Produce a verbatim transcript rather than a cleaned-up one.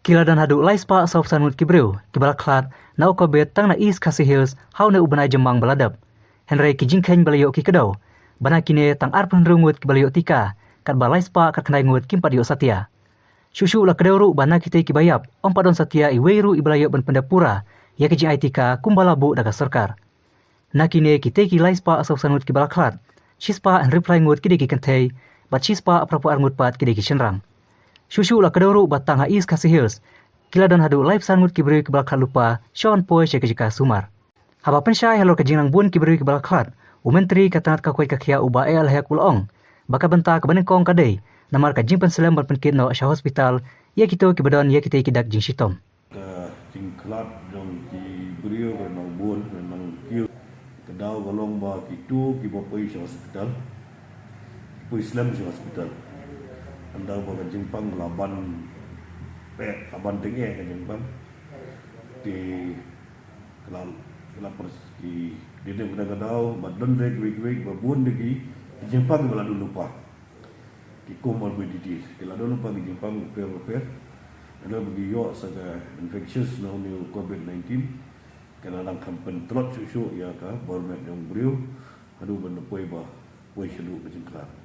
Ki la don haduh lai spah saw phew san ngut ki briew kiba la khlad na u COVID tang na East Khasi Hills ha une u bnai jymmang ba la dep. Hynrei ki jingkheiñ ba la ïoh ki kdew ba na kine tang arphew hynriew ngut kiba la ïoh tika, katba lai spah khatkhyndai ngut kim pat ïoh satia. Shuh shuh la kdew ruh ba na kitei kiba ïap ym pat don satia iwei ruh iba la ïoh ban pyndep pura ïa ka jingai tika kumba la buh da ka sorkar. Na kine kitei ki lai spah saw phew san ngut kiba la khlad, shi spah hynriew phew lai ngut ki dei ki kynthei, bad shi spah phra phew ar ngut pat ki dei ki shynrang. Shuh shuh la kdew ruh ba tang ha East Khasi Hills ki la don haduh lai phew san ngut ki briew kiba la khlad lypa shwa ban poi sha ki jaka sumar. Haba pynshai halor ka jingrang bun ki briew kiba la khlad, u Myntri ka tnat ka koit ka khiah u Bah A L Hek u la ong ba ka bynta kaba nyngkong ka dei namar ka jingpynslem ban pynkit noh sha hospital ïa kito kiba don ïa kitei ki dak jingshitom. Ka jingkhlad jong ki briew ka nang bun, ka nang kiew. Ka daw ka long ba kito kiba poi sha hospital, ki poi slem sha hospital. Ynda ba ka jingpang la ban pek, la ban teng eh ka jingpang. Te ka la, ka la pers ki dei dei ka daw ba don dei kiwei kiwei ba bun dei ki jingpang ba la dun lypa. Ki comorbidities ki la don lypa ki jingpang bapher bapher. Ynda ba ki ïoh sa ka infectious na une u COVID nineteen, ka la nang kham pyntlot shuh shuh ïa ka bor met jong briew haduh ban da poi ba poi shaduh ka jingkhlad.